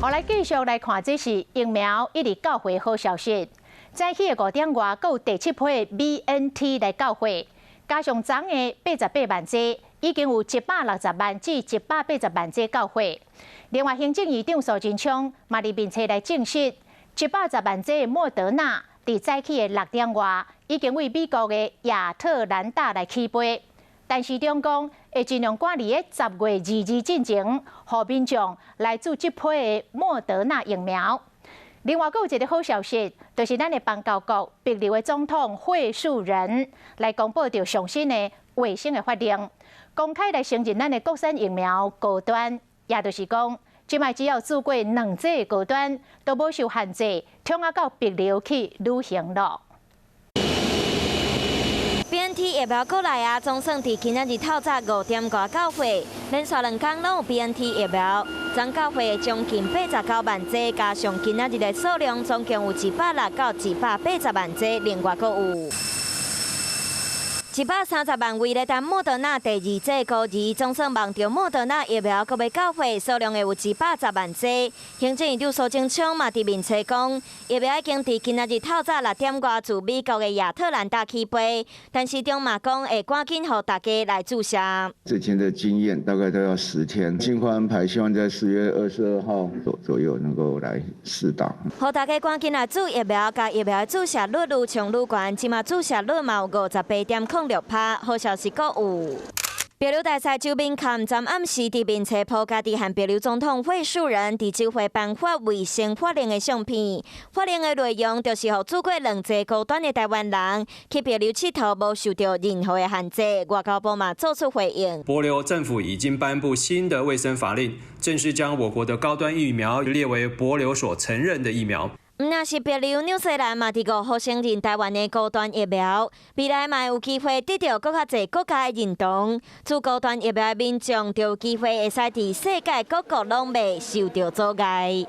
我來繼續來看，這是疫苗一直到貨好消息。早起的5點外，閣有第七批 BNT 來到貨，加上昨昏88萬劑，已經有160萬至180萬劑到貨。另外，行政院長蘇貞昌嘛佇面冊來證實，110萬劑的莫德納佇早起的6點外，已經為美國的亞特蘭大來起飛。陳時中講，會盡量趕佇咧10月22進前，予民眾來注這批的莫德納疫苗。另外，閣有一个好消息，就是咱的邦交國帛琉的總統惠恕仁來公布著上新的衛生的法令，公開來承認咱的國產疫苗高端，也就是講，這擺只要注過兩劑高端，都無受限制，通仔到帛琉去旅行囉。 BNT 疫苗過來啊，總算佇今仔日透早5點外到貨，連續2工攏有 BNT 疫苗，總到貨將近89萬劑，加上今仔日的數量，總共有160到180萬劑，另外閣有130萬位咧等莫德納第二劑孤兒，總算望著莫德納疫苗閣欲到貨，數量會有110萬劑。行政院長蘇貞昌嘛佇面冊講，疫苗已經佇今仔日透早6點外自美國的亞特蘭大起飛，陳時中嘛講會趕緊予大家來注射。之前的經驗大概都要10天，盡快安排，希望在4月22號左右能夠來施打。予大家趕緊來注疫苗，共疫苗注射率愈衝愈懸，這馬注射率嘛有58.06%，好消息閣有。帛琉大使周明坎昨暗時佇面冊 po 家己和帛琉總統惠恕仁佇州會頒發衛生法令的相片，法令的內容就是予注過兩劑高端的台灣人去帛琉𨑨迌無受著任何的限制。外交部嘛做出回應。帛琉政府已經頒布新的衛生法令，正式將我國的高端疫苗列為帛琉所承認的疫苗。毋但是帛琉、紐西蘭嘛，佇5號承認台灣的高端疫苗，未來嘛有機會得著閣較濟國家的認同。注高端疫苗的民眾，就有機會會使佇世界各國攏袂受著阻礙。